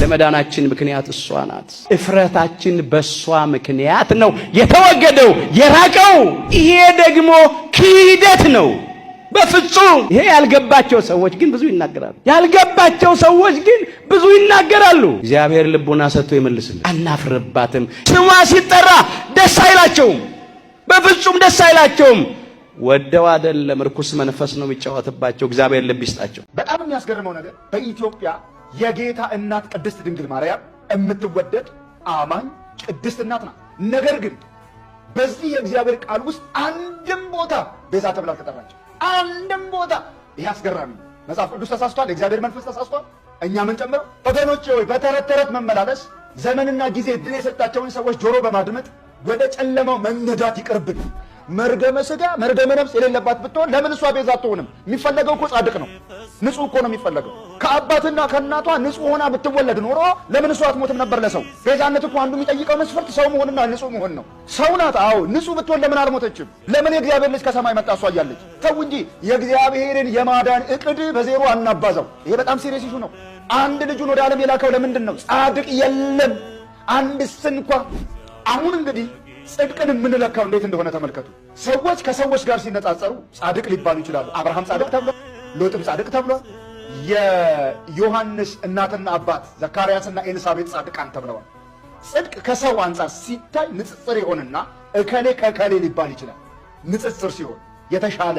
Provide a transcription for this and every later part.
ለመዳናችን ምክንያት እሷ ናት። እፍረታችን በእሷ ምክንያት ነው የተወገደው የራቀው። ይሄ ደግሞ ክህደት ነው በፍጹም። ይሄ ያልገባቸው ሰዎች ግን ብዙ ይናገራሉ። ያልገባቸው ሰዎች ግን ብዙ ይናገራሉ። እግዚአብሔር ልቡና ሰጥቶ ይመልስልን። አናፍርባትም። ስሟ ሲጠራ ደስ አይላቸውም። በፍጹም ደስ አይላቸውም። ወደው አይደለም፣ ርኩስ መንፈስ ነው የሚጫወትባቸው። እግዚአብሔር ልብ ይስጣቸው። በጣም የሚያስገርመው ነገር በኢትዮጵያ የጌታ እናት ቅድስት ድንግል ማርያም የምትወደድ አማኝ ቅድስት እናት ናት። ነገር ግን በዚህ የእግዚአብሔር ቃል ውስጥ አንድም ቦታ ቤዛ ተብላ አልተጠራችም። አንድም ቦታ። ይህ አስገራሚ ነው። መጽሐፍ ቅዱስ ተሳስቷል። የእግዚአብሔር መንፈስ ተሳስቷል። እኛ ምን ጨምረው? ወገኖቼ ሆይ፣ በተረት ተረት መመላለስ፣ ዘመንና ጊዜ ድል የሰጣቸውን ሰዎች ጆሮ በማድመጥ ወደ ጨለማው መነዳት ይቅርብን። መርገመ ስጋ መርገመ ነፍስ የሌለባት ብትሆን ለምን እሷ ቤዛ አትሆንም? የሚፈለገው እኮ ጻድቅ ነው፣ ንጹህ እኮ ነው የሚፈለገው። ከአባትና ከእናቷ ንጹህ ሆና ብትወለድ ኖሮ ለምን እሷ አትሞትም ነበር? ለሰው ቤዛነት እኮ አንዱ የሚጠይቀው መስፈርት ሰው መሆንና ንጹህ መሆን ነው። ሰው ናት። አዎ፣ ንጹህ ብትሆን ለምን አልሞተችም? ለምን የእግዚአብሔር ልጅ ከሰማይ መጣ እሷ እያለች? ተው እንጂ፣ የእግዚአብሔርን የማዳን እቅድ በዜሮ አናባዛው። ይሄ በጣም serious issue ነው። አንድ ልጁን ወደ ዓለም የላከው ለምንድን ነው? ጻድቅ የለም አንድ ስንኳ። አሁን እንግዲህ ጽድቅን የምንለካው እንዴት እንደሆነ ተመልከቱ። ሰዎች ከሰዎች ጋር ሲነጻጸሩ ጻድቅ ሊባሉ ይችላሉ። አብርሃም ጻድቅ ተብሏል፣ ሎጥም ጻድቅ ተብሏል። የዮሐንስ እናትና አባት ዘካርያስና ኤልሳቤጥ ጻድቃን ተብለዋል። ጽድቅ ከሰው አንጻር ሲታይ ንጽጽር ይሆንና እከሌ ከእከሌ ሊባል ይችላል። ንጽጽር ሲሆን የተሻለ።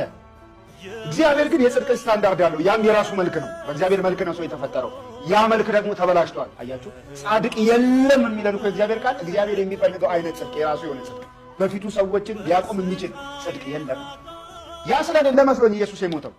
እግዚአብሔር ግን የጽድቅ ስታንዳርድ አለው። ያም የራሱ መልክ ነው። በእግዚአብሔር መልክ ነው ሰው የተፈጠረው። ያ መልክ ደግሞ ተበላሽቷል። አያችሁ፣ ጻድቅ የለም የሚለን እኮ የእግዚአብሔር ቃል እግዚአብሔር የሚፈልገው አይነት ጽድቅ፣ የራሱ የሆነ ጽድቅ፣ በፊቱ ሰዎችን ሊያቆም የሚችል ጽድቅ የለም። ያ ስለሌለ መስሎኝ ኢየሱስ የሞተው።